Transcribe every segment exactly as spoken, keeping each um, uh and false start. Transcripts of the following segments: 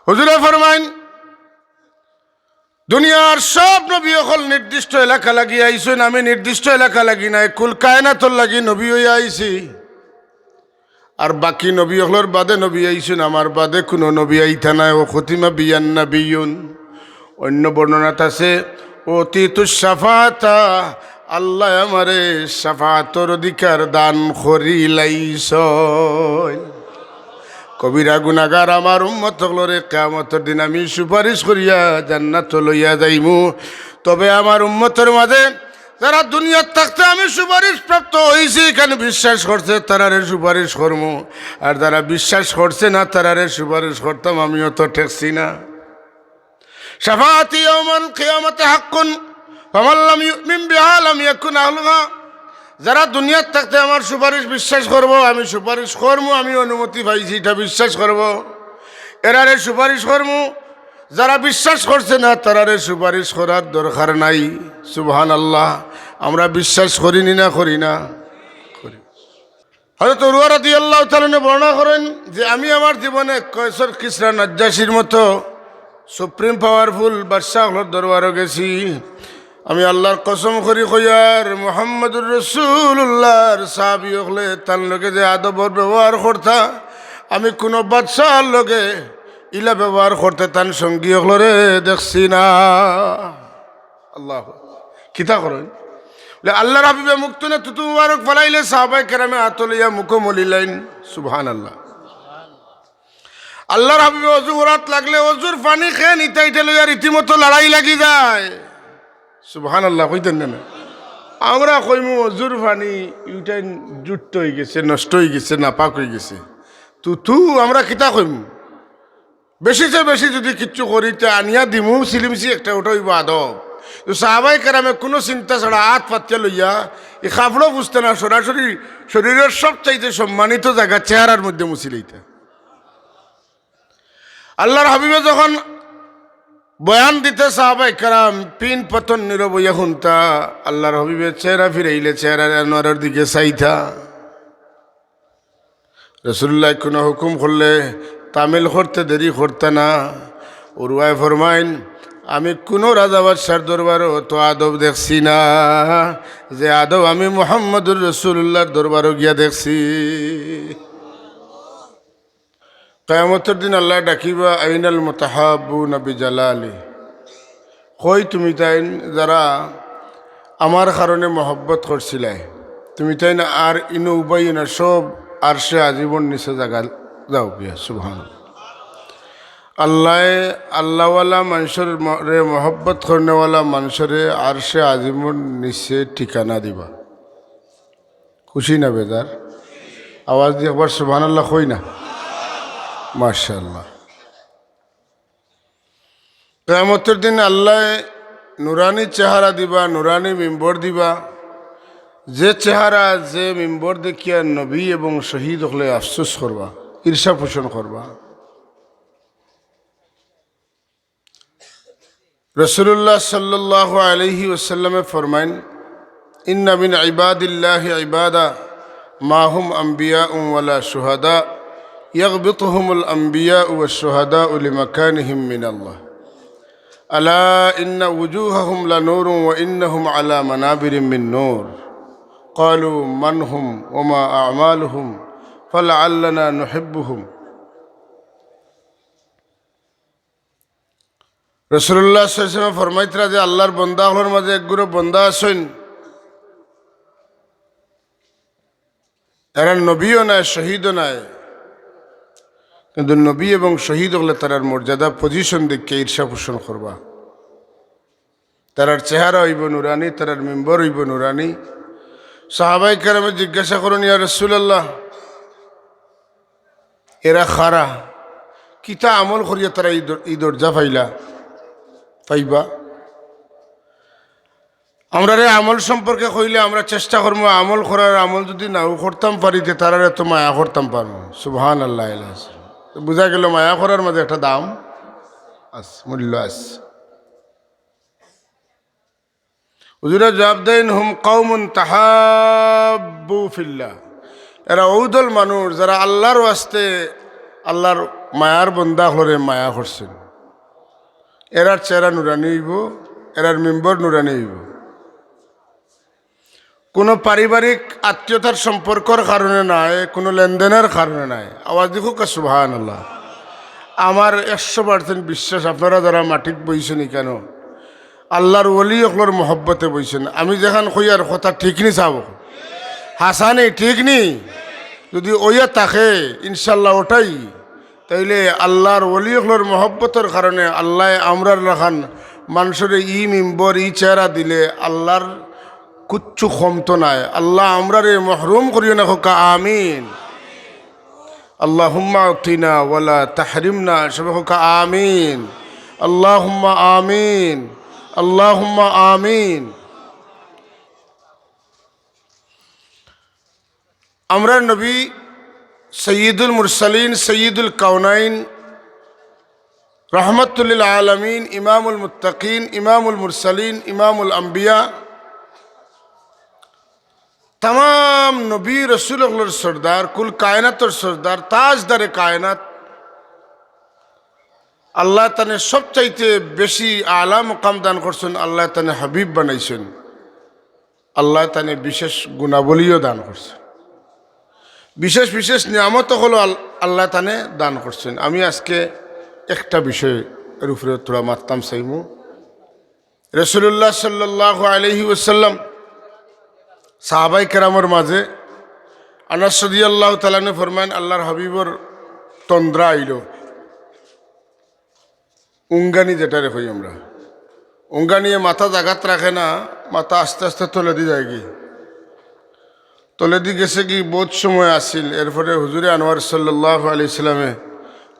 হুজুরে ফরমাইন, দুনিয়ার সব নবী অকল নির্দিষ্ট এলাকা লাগি আইছইন, আমি নির্দিষ্ট এলাকা লাগি নায়, কুল কায়নাতর লাগি নবী অইয়া আইছি। আর বাকি নবী অকলর বাদে নবী আইছইন, আমার বাদে কুনু নবী আইতা নায়। ও খতিমা বিয়ান নাবিয়ুন। অইন্য বর্ণনাত আছে, "উতিতু শাফাআতা", আল্লায় আমারে শাফাআতর অধিকার দান করিলাইছইন। কবিরা গুনাগার আমার উম্মত অকলরে কিয়ামতর দিন আমি সুপারিশ করিয়া জান্নাতো লইয়া যাইমু। তবে আমার উম্মতর মাঝে যারা দুনিয়াত থাকতে আমি সুপারিশ প্রাপ্ত অইছি, ইখান বিশ্বাস করছে, তারারে সুপারিশ করমু। আর যারা বিশ্বাস করছে না, তারারে সুপারিশ করতাম আমি অত ঠেকছি না। শাফাআতি ইয়াউমাল কিয়ামাতি হাক্কুন, ফামান লাম ইউমিন বিহা লাম ইয়াকুন আহলুহা। যারা দুনিয়াত থাকতে আমার সুপারিশ বিশ্বাস করবো, আমি সুপারিশ করমু, আমি অনুমতি পাইছি, ইটা বিশ্বাস করবো, এরারে সুপারিশ করমু। যারা বিশ্বাস করছে না, তারারে সুপারিশ করার দরকার নাই। সুবহানাল্লাহ। আমরা বিশ্বাস করি নি না করি না? করি। হযরত উরওয়া রাদিয়াল্লাহু তাআলা আনহু বর্ণনা করেন যে, "আমি আমার জীবনে কয়সর, কিসরা, নাজ্জাশির মতো সুপ্রিম পাওয়ারফুল বাদশা অকলর দরবারো গেছি। আমি আল্লাহর কসম করি কইয়ার, মুহাম্মাদুর রাসূলুল্লাহর সাহাবী অকলে তান লগে যে আদবর ব্যবহার করতা, আমি কুনু বাদশার লগে ইলা ব্যবহার করতে তান সঙ্গী অকলরে দেখছি না।" আল্লাহ। কিতা করেন? বলে, আল্লাহর হাবিবে মুখ তনে থুথু মুবারক ফালাইলে সাহাবায়ে কেরামে আতো লইয়া মুখো মলিলাইন। সুবহানাল্লাহ। আল্লাহর হাবিবে অজু করাত লাগলে অজুর পানি কে নিতা ইতা লইয়া রীতিমতো লড়াই লাগি যায়। সুবহানাল্লাহ কইতেন না? আমরা কইমু অজুর পানি ইউটাইন জুট্ট অইগেছে, নষ্ট অইগেছে, নাপাক অইগেছে। থুথু আমরা কিতা কইমু? বেশিতে বেশি যুদি কিচ্ছু করি, তে আনিয়া দিমু, সিলিমসি একটা, ওটা অইবো আদব। তো সাহাবায়ে কেরামে কুনু চিন্তা ছাড়া আত পাতিয়া লইয়া, ই কাপড়ও পুছতা না, সরাসরি শরীরর সবচাইতে সম্মানিত জাগা চেহারার মধ্যে মুছিলাইতা। আল্লাহর হাবিবে যখন বয়ান দিতা সাহাবায়ে কেরাম পিন পতন নীরব অইয়া হুনতা, আল্লাহর হাবিবে চেহারা ফিরাইলে চেহারার আনোয়ারর দিকে চাইতা। রাসূলুল্লাহ কুনু হুকুম করলে তামিল করতে দেরি করতা না। উরওয়ায় ফরমাইন, "আমি কুনু রাজা বাদশার দরবারো অত আদব দেখছি না, যে আদব আমি মুহাম্মাদুর রাসূলুল্লাহর দরবারো গিয়া দেখছি।" কিয়ামতর দিন আল্লায় ডাকিবা, "আইনাল মুতাহাব্বুনা বিজালালি।" কই তুমি তাইন যারা আমার কারণে মহব্বত করছিলায়, তুমি তাইন আর ইনো উবাইও না, সব আরশে আজিমর নিচে জাগা যাও গিয়া। সুবহানাল্লাহ। আল্লায় আল্লাহওয়ালা মানষর ম-, রে মহব্বত করনেওয়ালা মানষরে আরশে আজিমর নিচে ঠিকানা দিবা। খুশি না বেজার? আওয়াজ দি একবার সুবহানাল্লাহ কই না? মাশাআল্লাহ। কিয়ামতর দিন আল্লায় নুরানি চেহারা দিবা, নুরানি মিম্বর দিবা, যে চেহারা, যে মিম্বর দেখিয়া নবী এবং শহীদ অকলে আফসোস করবা, ঈর্ষা পোষণ করবা। রাসূলুল্লাহ সাল্লাল্লাহু আলাইহি ওয়াসাল্লামে ফরমাইন, "ইন্না মিন ইবাদিল্লাহি ইবাদা মা হুম আম্বিয়াউ ওয়ালা শুহাদা, ইয়াগবিতুহুমুল আম্বিয়াউ ওয়াশ শুহাদাউ লিমাকানিহিম মিনাল্লাহ। আলা ইন্না উজুহাহুম লানুরুন ওয়া ইন্নাহুম আলা মানাবিরিম মিন নূর।" ক্বালু, "মান হুম ওয়া মা আমালুহুম? ফালাআল্লানা নুহিব্বুহুম।" রাসূলুল্লাহ সাল্লাল্লাহু আলাইহি ওয়াসাল্লাম ফরমাইতরা যে আল্লাহর বন্দা অকলর মাঝে এক গ্রুপ বন্দা আছইন, এরা নবীও নায়, শহীদও নায়, কিন্তু নবী এবং শহীদ অকলে তারার মর্যাদা, পজিশন দেখিয়া ঈর্ষা পোষণ করবা। তারার চেহারা অইবো নুরানি, তারার মিম্বর অইবো নুরানি। সাহাবায়ে কেরামে জিজ্ঞাসা করইন, "ইয়া রাসূলুল্লাহ, এরা কারা? কিতা আমল করিয়া তারা ই দর-, ই দরজা পাইলা, পাইবা?" আমরারে আমল সম্পর্কে কইলে আমরা চেষ্টা করমু আমল করার, আমল যুদি নাও করতাম পারি, তে তারারে তো মায়া করতাম পারমু। সুবহানাল্লাহ। তো বুঝা গেল মায়া করার মাঝে একটা দাম আছে, মূল্য আছে। হুজুরে জবাব দেইন, "হুম কওমুন তাহাব্বু ফিল্লাহ।" এরা অউ দল মানুষ যারা আল্লাহর ওয়াস্তে, আল্লাহর মায়ার বন্দা অকলরে মায়া করছইন। এরার চেহারা নুরানি অইবো, এরার মিম্বর নুরানি অইবো। কোনো পারিবারিক আত্মীয়তার সম্পর্কর কারণে নায়, কোনো লেনদেনের কারণে নায়। আওয়াজ দি কউক্কা সুবহানাল্লাহ। আমার একশো percent বিশ্বাস, আপনারা যারা মাটিত বইছইন কেন, আল্লাহর ওলি অকলর মহব্বতে বইছইন। আমি যেখান কইয়ার কথা ঠিক নি সাব? হাছা নি, ঠিক নি? যদি অইয়া থাকে, ইনশাআল্লাহ ওটাই, তাইলে আল্লাহর ওলি অকলর মহব্বতর কারণে আল্লায় আমরার লাখান মানষরে ই মিম্বর, ই চেহারা দিলে আল্লাহর কুচ্ছু কমতো নায়। আল্লাহ আমরারে মহরুম করিও না, কউক্কা আমিন। আল্লাহুম্মা আতিনা ওয়ালা তাহরিমনা, সবে কউক্কা আমিন। আল্লাহুম্মা আমিন, আল্লাহুম্মা আমিন। আমরার নবী সৈয়দুল মুরসালিন, সৈয়দুল কাউনাইন, রহমতুল্লিল আলামিন, ইমামুল মুত্তাকিন, ইমামুল মুরসালিন, ইমামুল আম্বিয়া, তামাম নবী রসুল অকলর সর্দার, কুল কায়নাতর সর্দার, তাজদারে কায়নাত। আল্লায় তানে সবচাইতে বেশি আলা মকাম দান করছইন, আল্লায় তানে হাবিব বানাইছইন। আল্লায় তানে বিশেষ গুণাবলীও দান করছইন, বিশেষ বিশেষ নিয়ামত অকলও আল-, আল্লায় তানে দান করছইন। আমি আজকে একটা বিষয়র উপরে থুড়া মাততাম চাইমু। রাসূলুল্লাহ সাল্লাল্লাহু আলাইহি ওয়াসাল্লাম সাহাবায়ে কেরামর মাঝে আনাস রাদিয়াল্লাহু তাআলা আনহু ফরমাইন, আল্লাহর হাবিবর তন্দ্রা আইলো, উঙ্গানি যেটারে কই আমরা, উঙ্গানিয়ে মাথা জাগাত রাখে না, মাথা আস্তে আস্তে তলেদি যায়গি। তলেদি গেছেগি, বউত সময় আছিল। এরপরে হুজুরে আনোয়ার সাল্লাল্লাহু আলাইহি সাল্লামে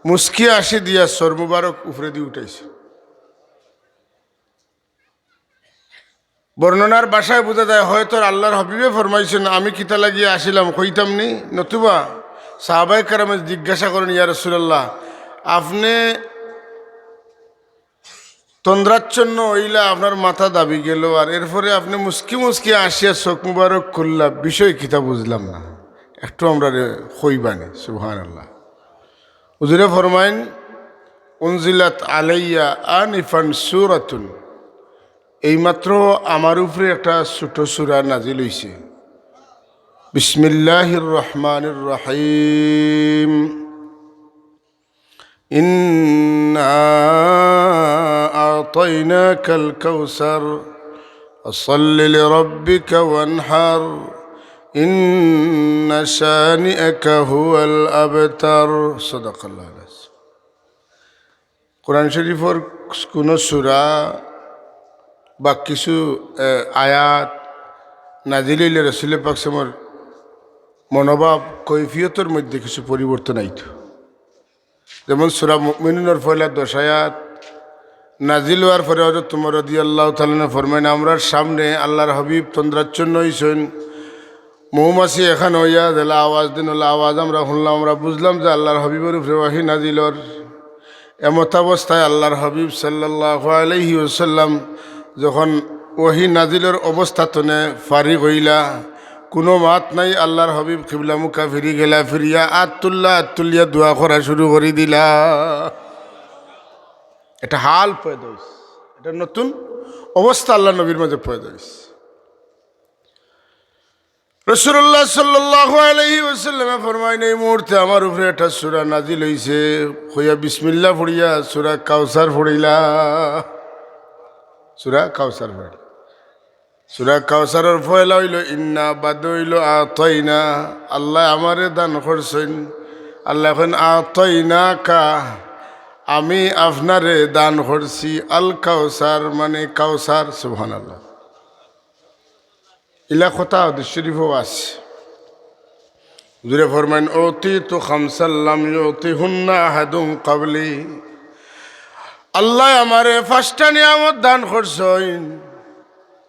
মুস্কি হাসি দিয়া সর মুবারক উপরেদি উঠাইছে। বর্ণনার ভাষায় বুঝা যায়, হয়তো আল্লাহর হাবিবে ফরমাইছইন, "আমি কিতা লাগি আসিলাম, কইতাম নি?" নতুবা সাহাবায়ে কেরামে জিজ্ঞাসা করইন, "ইয়া রাসূলুল্লাহ, আপনে তন্দ্রাচ্ছন্ন অইলা, আপনার মাথা দাবি গেল, আর এরপরে আপনে মুস্কি মুস্কি আসিয়া চোখ মুবারক খুললা, বিষয় কিতা বুঝলাম না, একটু আমরারে কইবানি?" সুবহানাল্লাহ। হুজুরে ফরমাইন, "উনজিলাত আলাইয়া আনিফান সূরাতুন।" এইমাত্র আমার উপরে একটা ছোট সূরা নাজিল অইছে। বিসমিল্লাহির রহমানির রহিম। ইন্না আ'তাইনাকাল কাউসার। ফাসাল্লি লিরাব্বিকা ওয়ানহার। ইন্না শানিআকা হুয়াল আবতার। সাদাকাল্লাহুল আযীম। কোরআন শরীফর কোনো সূরা বা কিছু, এ, আয়াত নাজিল অইলে রাসূলে পাক সাল্লাল্লাহু আলাইহি ওয়াসাল্লামর মনোভাব, কৈফিয়তর মধ্যে কিছু পরিবর্তন আইতো। যেমন সূরা মুমিনুনর পয়লা দশ আয়াত নাজিল অওয়ার পরে হযরত উমর রাদিয়াল্লাহু তাআলা আনহু ফরমাইন, "আমরার সামনে আল্লাহর হাবিব তন্দ্রাচ্ছন্ন অইছইন, মৌমাছি একখান অইয়া যেলা আওয়াজ দিন, ওলা আওয়াজ আমরা হুনলাম, আমরা বুঝলাম যে আল্লাহর হাবিবর উপরে ওহী নাজিল অর।" এমতাবস্থায় আল্লাহর হাবিব সাল্লাল্লাহু আলাইহি ওয়াসাল্লাম যখন ওহী নাজিলর অবস্থা তনে ফারিগ অইলা, কোনো মাত নাই, আল্লাহর হাবিব কিবলামুখা ফিরি গেলা, ফিরিয়া আত তুললা, আত তুলিয়া দোয়া করা শুরু করি দিলা। একটা হাল পয়দা অইছে, একটা নতুন অবস্থা আল্লাহর নবীর মাঝে পয়দা অইছে। রাসূলুল্লাহ সাল্লাল্লাহু আলাইহি ওয়াসাল্লামে ফরমাইন, "এই মুহূর্তে আমার উপরে একটা সূরা নাজিল অইছে।" কইয়া বিসমিল্লাহ পড়িয়া সূরা কাউসার পড়িলা। সূরা কাউসার পড়িলা। সূরা কাউসারর পয়লা অইলো ইন্না, বাদে অইলো আ'তাইনা। আল্লায় আমারে দান করছইন। আল্লায় কইন, "আ'তাইনাকা, আমি আপনারে দান করছি আল কাউসার, মানে কাউসার।" সুবহানাল্লাহ। ইলা কথা হাদিস শরীফও আছে। হুজুরে ফরমাইন, "উতিতু খামসাল লাম ইউতিহুন্না আহাদুন ক্বাবলি।" আল্লায় আমারে পাঁচটা নিয়ামত দান করছইন,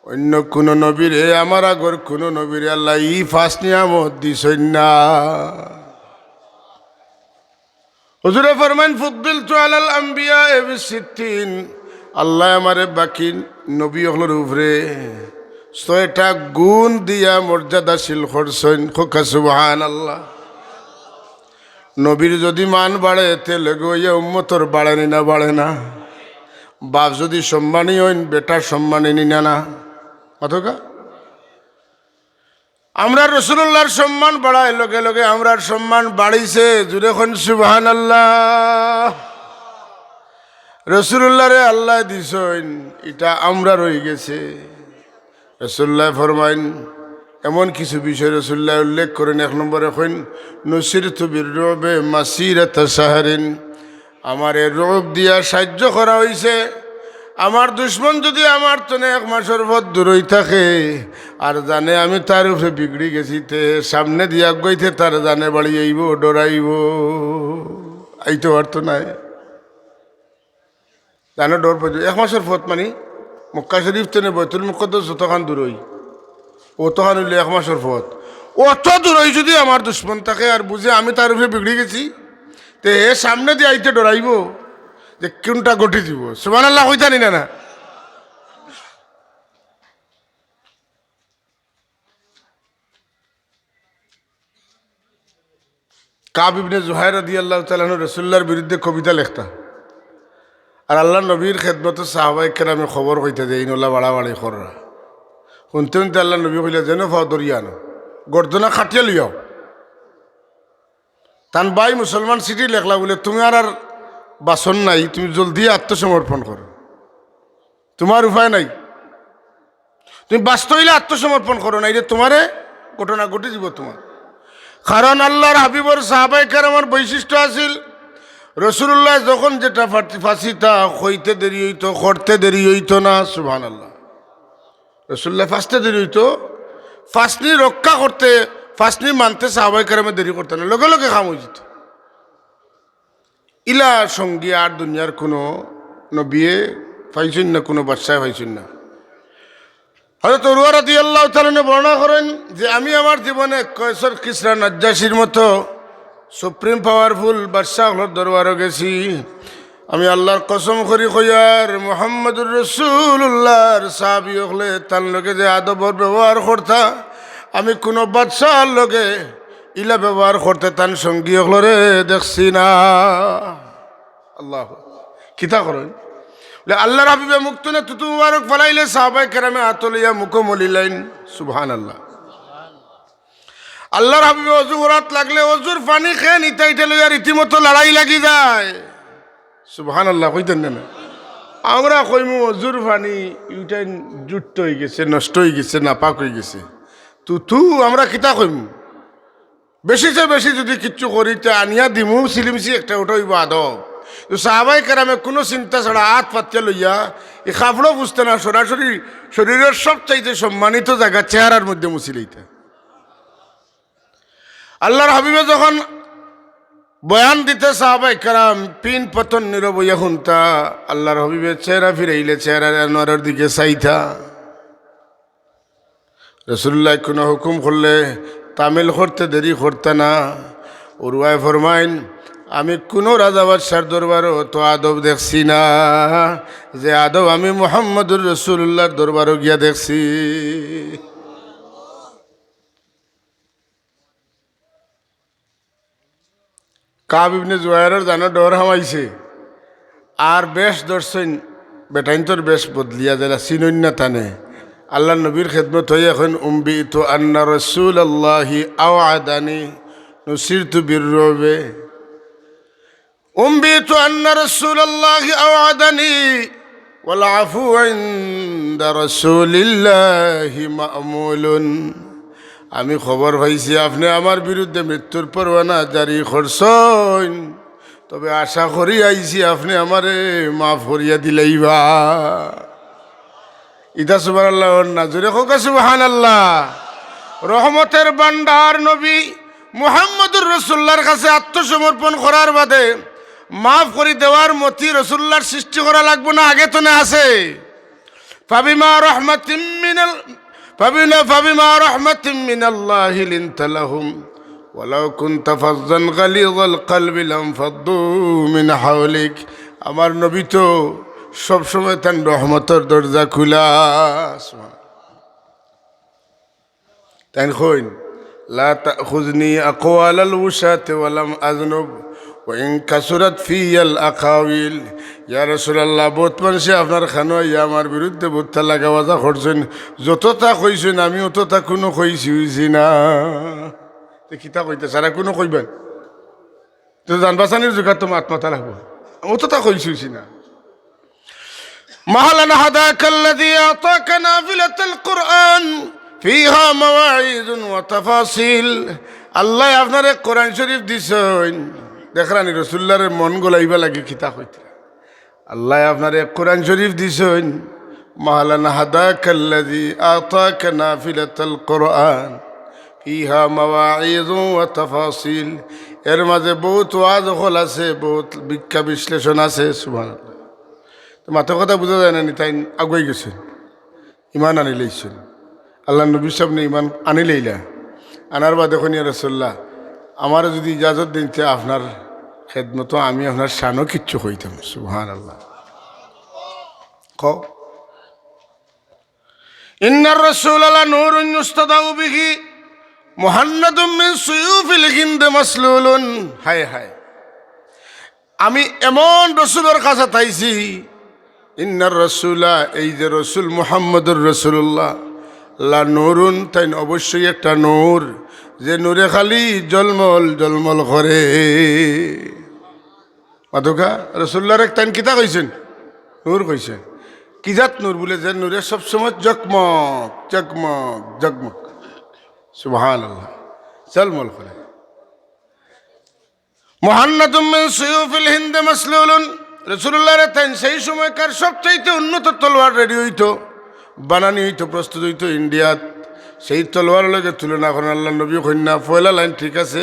অইন্য কুনু নবীরে, আমার আগর কুনু নবীরে আল্লায় ই পাঁচ নিয়ামত দিছইন না। হুজুরে ফরমাইন, "ফুদ্দিলতু আলাল আম্বিয়াই বিসিত্তিন।" আল্লায় আমারে বাকি নবী অকলর উপরে ছয়টা গুণ দিয়া মর্যাদাশীল করছইন। কউক্কা সুবহানাল্লাহ। নবীর যুদি মান বাড়ে, তে লগে অইয়া উম্মতর বাড়ে নি না, বাড়ে না? বাপ যুদি সম্মানী অইন, বেটার সম্মানী নি না, না? মাতউক্কা? আমরার রসুলুল্লাহর সম্মান বাড়ায়, লগে লগে আমরার সম্মান বাড়িছে। জুরে কইন সুবহানাল্লাহ। রসুলুল্লাহরে আল্লায় দিছইন, ইটা আমরার অইগেছে। রসুলুল্লায় ফরমাইন, এমন কিছু বিষয় রসুলুল্লায় উল্লেখ করইন, এক নম্বরে কইন, "নুসিরতু বির রুবে মাসিরাতা শাহরিন।" আমারে রুব দিয়া সাইয্য করা অইছে। আমার দুশমন যুদি আমার তনে এক মাসর পথ দূরই থাকে, আর জানে আমি তার উপরে বিগড়ি গেছি, তে সামনেদি আগুয়াইতে তার জানে বাড়ি আইবো, ডরাইবো, আইতো পারতো নায়। জানো ডর পাইতো। এক মাসর পথ মানি মক্কা শরীফ তনে বাইতুল মুকাদ্দাস যতখান দূরই, অতখান অইলো এক মাসর পথ। অত দূরই যুদি আমার দুশমন থাকে আর বুঝে আমি তার উপরে বিগড়ি গেছি, তে হে সামনেদি আইতে ডরাইবো যে কুনটা ঘটি দিবো। সুবহানাল্লাহ কইতা নি না, না? কাব ইবনে জুহাইর রাদিয়াল্লাহু তাআলা আনহু রাসুলুল্লাহর বিরুদ্ধে কবিতা লেখতা। আর আল্লাহর নবীর খেদমতো সাহাবায়ে কেরামে খবর কইতা যে ইন অলা বাড়াবাড়ি কররা। হুনতে হুনতে আল্লাহর নবী কইলা, "যেনো পাও ধরিয়া আনো, গর্দনা কাটিয়া লইয়াও।" তান ভাই মুসলমান চিঠি লেখলা বুলে, "তুমার আর বাচন নাই, তুমি জলদি আত্মসমর্পণ করো, তুমার উপায় নাই।" তুমি বাচতে অইলে আত্মসমর্পণ করো, নাইলে তুমারে ঘটনা ঘটি দিবো তুমার। কারণ আল্লাহর হাবিবর সাহাবায়ে কেরামর বৈশিষ্ট্য আছিল, রসুলুল্লায় যখন যেটা ফাঁসিতা কইতে দেরি অইতো, করতে দেরি অইতো না। সুবহানাল্লাহ। রসুলুল্লায় ফাঁসতে দেরি অইতো, ফাঁসনি রক্ষা করতে, ফাঁসনি মানতে সাহাবায়ে কেরামে দেরি করতা না, লগে লগে কাম অইযিতো। ইলা সঙ্গী আর দুনিয়ার কুনু নবিয়ে পাইছইন না, কুনু বাদশায় পাইছইন না। হযরত উরওয়া রাদিয়াল্লাহু তাআলা আনহু বর্ণনা করইন যে, "আমি আমার জীবনে কয়সর কিসরা নাজ্জাশির মতো supreme powerful বাদশা অকলর দরবারো গেছি। আমি আল্লাহর কসম করি কইয়ার, মুহাম্মদুর রাসুলুল্লাহর সাহাবী অকলে তান লগে যে আদবর ব্যবহার করতা, আমি কুনু বাদশার লগে ইলা ব্যবহার করতে তান সঙ্গী অকলরে দেখছি না।" আল্লাহ, কিতা করইন? বুলে, আল্লাহর হাবিবে মুখ তনে থুথু মুবারক ফালাইলে সাহাবায়ে কেরামে আতো লইয়া মুখো মলিলাইন। সুবহানাল্লাহ। আল্লাহর হাবিবে অজু করাত লাগলে অজুর পানি খেয়ে নিতা ইটা লইয়া রীতিমতো লড়াই লাগি যায়। সুবহানাল্লাহ কইতা নি না? আমরা কইমু অজুর পানি ইটাইন জুট্ট অইগেছে, নষ্ট অইগেছে, নাপাক অইগেছে। থুথু আমরা কিতা কইমু? বেশিতে বেশি যুদি কিচ্ছু করি, তে আনিয়া দিমু, সিলিমসি একটা, ওটা অইবো আদব। তো সাহাবায়ে কেরামে কুনু চিন্তা ছাড়া আত পাতিয়া লইয়া, ই কাপড়ও বুঝতা না, সরাসরি শরীরর সবচাইতে সম্মানিত জাগা চেহারার মধ্যে মুছিলাইতা। আল্লাহর হাবিবে যখন বয়ান দিতা সাহাবায়ে কেরাম পিন পতন নীরব অইয়া হুনতা, আল্লাহর হাবিবে চেহারা ফিরাইলে চেহারার আনোয়ারর দিকে চাইতা। রাসুলুল্লায় কুনু হুকুম করলে তামিল করতে দেরি করতা না। উরওয়ায় ফরমাইন, "আমি কুনু রাজা বাদশার দরবারো অতো আদব দেখছি না, যে আদব আমি মুহাম্মদুর রাসুলুল্লাহর দরবারো গিয়া দেখছি।" কাব ইবনে জুহাইরর জানো ডর হামাইছে। আর বেশ ধরছইন, বেটাইন্তর বেশ বদলিয়া যারা চিনইন না তানে। আল্লাহর নবীর খেদমত অইয়া কইন, "উম্বিতু আন্না রাসূলাল্লাহি আওআদানি, নুসিরতু বিররুবে।" উম্বিতু আন্না রাসূলাল্লাহি আওআদানি ওয়াল আফু ইনদা রাসূলিল্লাহি মা'মুলুন। আমি খবর পাইছি আপনে আমার বিরুদ্ধে মৃত্যুর পরোয়ানা জারি করছইন, তবে আশা করি আইছি আপনে আমারে মাফ করিয়া দিলাইবা। ইতা সুবহানাল্লাহ অর না? জোরে কউক্কা সুবহানাল্লাহ। রহমতের ভান্ডার নবী মুহাম্মদুর রাসূলুল্লাহর কাছে আত্মসমর্পণ করার বাদে মাফ করি দেওয়ার মতি রাসূলুল্লাহর সৃষ্টি করা লাগবো না, আগে তনে আছে। ফাবিমা রাহমাতিম মিনাল, ফাবিনা, ফাবিমা রাহমাতিম মিনাল্লাহি লিনতা লাহুম। ওয়ালাউ কুনতা ফাজ্জান গালিযাল কলবি লানফাদ্দু মিন হাওলিক। আমার নবী তো সবসময় তান রহমতর দরজা খুলা। তাইন কইন, لا تأخذني أقوال الوشاة ولم أذنب وإن كثرت في الأقاويل। ইয়া রাসূলুল্লাহ, বউত মানষে আপনার কানো আইয়া আমার বিরুদ্ধে বউততা লাগাবাজা করছইন, যততা কইছইন আমি অততা কুনু কইছি অইছি না। তে কিতা কইতা, সারা কুনু কইবা নি? তো জান বাচানির জুগাত তো মাত মাতা লাগবো, অততা কইছি অইছি না। ما لنا هداك الذي أعطاك نافلة القرآن فيها مواعظ وتفاصيل। আল্লায় আপনারে কোরআন শরীফ দিছইন, দেখরানি রসুলুল্লাহর মন গলাইবার লাগি কিতা কইতরা। আল্লায় আপনারে কোরআন শরীফ দিছইন, ما لنا هداك الذي أعطاك نافلة القرآن فيها مواعظ وتفاصيل। এর মাঝে বউত ওয়াজ অকল আছে, বউত ব্যাখ্যা বিশ্লেষণ আছে। সুবহানাল্লাহ। তো মাতর কথা বুঝা যায় না নি, তাইন আগুয়াই গেছইন, ইমান আনিলাইছইন। আল্লার নবীর সামনে ইমান আনিলাইলা, আনার বাদে কইন, ইয়া রাসূলুল্লাহ, আমারে যুদি ইজাজত দেইন তে আপনার খেদমতো আমি আপনার শানো কিচ্ছু কইতাম। সুবহানাল্লাহ। কও। إن الرسول لنور يستضاء به مهند من سيوف الهند مسلول। হায় হায়, আমি এমন রসুলর কাছে আইছি, ইন্নার রসুলা, এই যে রসুল মুহাম্মদুর রসুলুল্লাহ, লা নূরুন, তাইন অবশ্যই একটা নূর, যে নূরে খালি জলমল জলমল করে। মাতউক্কা, রসুলুল্লাহরে তাইন কিতা কইছইন? নূর কইছইন। কি জাত নূর? বুলে যে নূরে সবসময় জগমগ জগমগ জগমগ, সুবহানাল্লাহ, জলমল করে। মুহান্নাদুম মিন সুয়ুফিল হিন্দে মাসলুলুন। রসুলুল্লাহরে তাইন সেই সময়কার সবচাইতে উন্নত তলোয়ার রেডি অইতো, বানানি অইতো, প্রস্তুত অইতো ইন্ডিয়াত। সেই তলোয়ারর লগে তুলনা করইন। আল্লার নবী কইন না, পয়লা লাইন ঠিক আছে,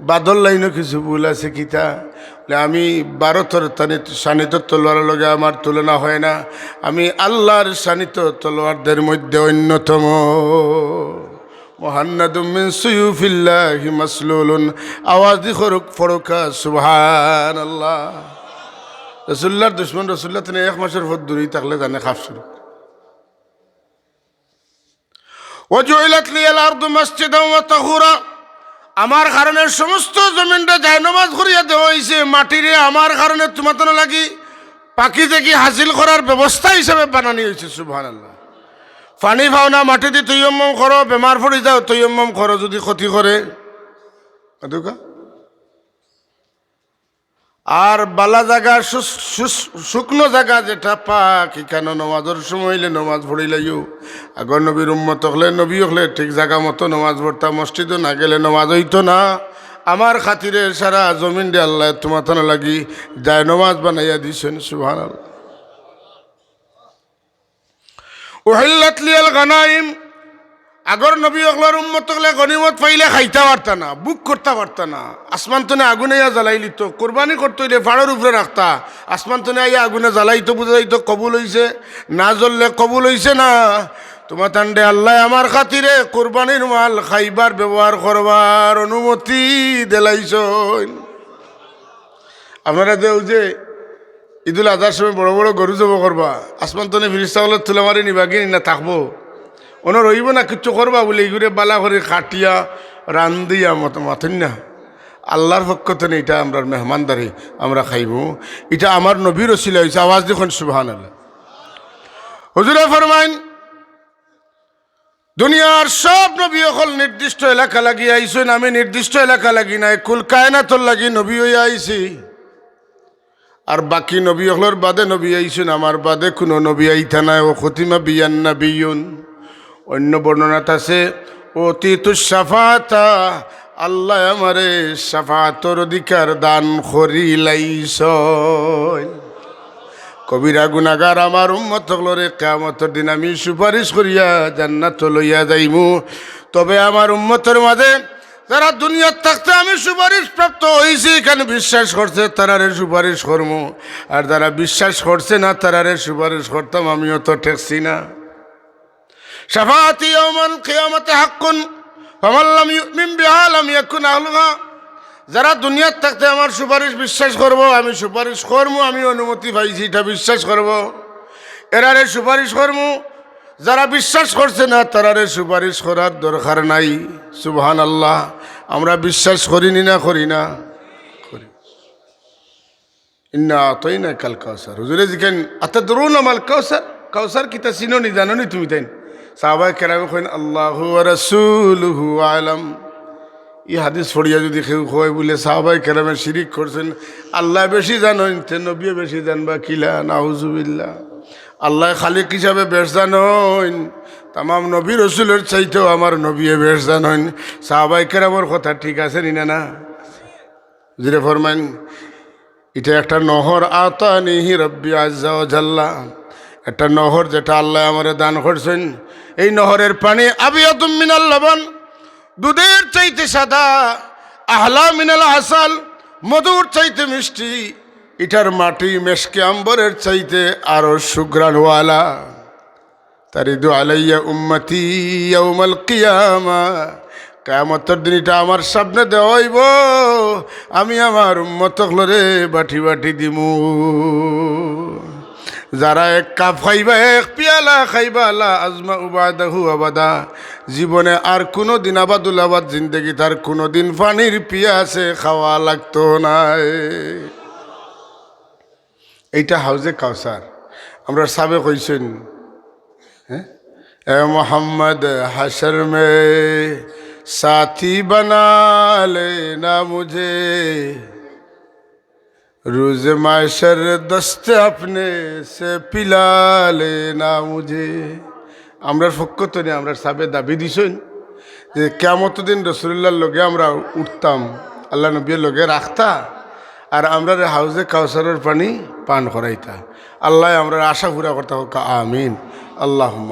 বাদর লাইনও কিছু ভুল আছে। কিতা? বুলে, আমি ভারতর তানি-, শানিত তলোয়ারর লগে আমার তুলনা হয় না, আমি আল্লার শানিত তলোয়ারদের মধ্যে অন্যতম। মুহান্নাদুম মিন সুয়ুফিল্লাহি মাসলুলুন। আওয়াজ দি করুক, পড়ুক্কা, সুবহানাল্লাহ। রসুলুল্লাহর দুশমন রসুলুল্লাহ তানে এক মাসর পথ দূরেই থাকলে জানে খাপ শুরু। ওয়াজুইলাত লিয়াল আরদু মাসজিদান ওয়া তাহুরা। আমার কারণে সমস্ত জমিনটা জায়নমাজ করিয়া দেওয়া অইছে, মাটিরে আমার কারণে তুমাতানো লাগি পাকি দেখি হাসিল করার ব্যবস্থা হিসাবে বানানি অইছে। সুবহানাল্লাহ। পানি পাও না, মাটি দি তৈয়ম্মম করো, বেমার পড়ি যাও, তৈয়ম্মম করো, যুদি ক্ষতি করে। এটুকা। আর বালা জাগা, শুস-, শুস-, শুকনো জাগা যেটা পাক, ইখানো নমাজর সময় অইলে নমাজ পড়িলাইও। আগর নবীর উম্মত অকলে, নবী অকলে ঠিক জাগা মতো নমাজ পড়তা, মসজিদো না গেলে নমাজ অইতো না। আমার খাতিরে সারা জমিনরে আল্লায় তুমাতানো লাগি জায়নমাজ বানাইয়া দিছইন। সুবহানাল্লাহ। উহিল্লাত লিয়াল গানাইম। আগর নবী অকলর উম্মত অকলে গনিমত পাইলে খাইতা পারতা না, ভোগ করতা পারতা না। আসমান তনে আগুন আইয়া জ্বালাইলিতো। কুরবানি করতে অইলে ফাড়র উপরে রাখতা, আসমান তনে আইয়া আগুনে জ্বালাইতো, বুঝা যাইতো কবুল অইছে, না জ্বললে কবুল অইছে না। তুমাতানরে আল্লায় আমার খাতিরে কুরবানির মাল খাইবার ব্যবহার করবার অনুমতি দিলাইছইন। আপনারা যে অউ যে ইদুল আজহার সময় বড় বড় গরু জবো করবা, আসমান তনে ফিরিস্তা অকলে তুলা মারি নিবাগি নি না থাকবো? অনো রইবো না, কিচ্ছু করবা বুলে ইগুরে বালা করি কাটিয়া রান্দিয়া মতো মাতইন না। আল্লার পক্ষ তনে ইটা আমরার মেহমানদারি, আমরা খাইবো। ইটা আমার নবীর উসিলা অইছে। আওয়াজ দি কইন সুবহানাল্লাহ। হুজুরে ফরমাইন, দুনিয়ার সব নবী অকল নির্দিষ্ট এলাকা লাগি আইছইন, আমি নির্দিষ্ট এলাকা লাগি নায়, কুল কায়নাতর লাগি নবী অইয়া আইছি। আর বাকি নবী অকলর বাদে নবী আইছইন, আমার বাদে কুনু নবী আইতা নায়। ও খুতিমা বিয়ান নাবিয়ুন। অইন্য বর্ণনাত আছে, উতিতু শাফাআতা, আল্লায় আমারে শাফাআতর অধিকার দান করিলাইছইন। কবিরা গুনাগার আমার উম্মত অকলরে কিয়ামতর দিন আমি সুপারিশ করিয়া জান্নাতো লইয়া যাইমু। তবে আমার উম্মতর মাঝে যারা দুনিয়াত থাকতে আমি সুপারিশ প্রাপ্ত অইছি, ইখান বিশ্বাস করছে, তারারে সুপারিশ করমু। আর যারা বিশ্বাস করছে না, তারারে সুপারিশ করতাম আমি অত ঠেকছি না। শাফাআতি ইয়াউমাল কিয়ামাতি হাক্কুন, ফামান লাম ইউমিন বিহা লাম ইয়াকুন আহলুহা। যারা দুনিয়াত থাকতে আমার সুপারিশ বিশ্বাস করবো, আমি সুপারিশ করমু, আমি অনুমতি পাইছি, ইটা বিশ্বাস করবো, এরারে সুপারিশ করমু। যারা বিশ্বাস করছে না, তারারে সুপারিশ করার দরকার নাই। সুবহানাল্লাহ। আমরা বিশ্বাস করি নি না করি না? করি। ইন্না আতাইনাকাল কাউসার। হুজুরে জিকাইন, "আতাদরুনা মাল কাউসার?" কাউসার কিতা চিনো নি, জানো নি তুমি তাইন? সাহাবায়ে কেরামে কইন, "আল্লাহু ওয়া রাসূলুহু আ'লাম।" ই হাদিস পড়িয়া যদি কেউ কয় বুলে সাহাবায়ে কেরামে শিরিক করছেন, আল্লায় বেশি জানইন, তে নবীয়ে বেশি জানবা কিলা? নাউজুবিল্লাহ। আল্লায় খালিক হিসাবে বেশ জানইন, তামাম নবী রসুলের চাইতেও আমার নবীয়ে বেশ জানইন। সাহাবায়ে কেরামর কথা ঠিক আছে নি না, না? জিরে ফরমাইন, ইটা একটা নহর, আতানিহি রব্বি আজ্জা ওয়া জাল্লা, একটা নহর যেটা আল্লায় আমারে দান করছেন। এই নহরের পানি আবিয়াদুম মিনাল লাবান, দুধের চাইতে সাদা, আহলা মিনাল আসাল, মধুর চাইতে মিষ্টি, ইটার মাটি মেশকে আম্বরের চাইতে আরো সুঘ্রাণওয়ালা। তারিদু আলাইয়া উম্মতি ইয়াউমাল কিয়ামা, কিয়ামতর দিন ইটা আমার সামনে দেওয়া অইবো, আমি আমার উম্মত অকলরে বাটি বাটি দিমু। যারা এক কাপ খাইবা, এক পিয়ালা খাইবা, লা আজমা উবাদাহু আবাদা, জীবনে আর কুনু দিন আবাদুল আবাদ জিন্দেগিত আর কুনু দিন পানির পিয়াসে খাওয়া লাগতো নায়। এইটা হাউজে কাউসার। আমরার সাবে কইছেন, হ্যাঁ, "এ মোহাম্মদ, হাশর মে সাথী বানা লেনা মুঝে, রোজ মাশর দস্তে আপনে সে পিলা লেনা মুঝে।" আমরার পক্ষ তনে আমরার সাবে দাবি দিছইন যে কিয়ামত দিন রসুলুল্লাহর লগে আমরা উঠতাম, আল্লাহ নবীর লগে রাখতা, আর আমরারে হাউজে কাউসারর পানি পান করাইতা। আল্লায় আমরার আশা পুরা করতা, কউক্কা আমিন। আল্লাহুম্মা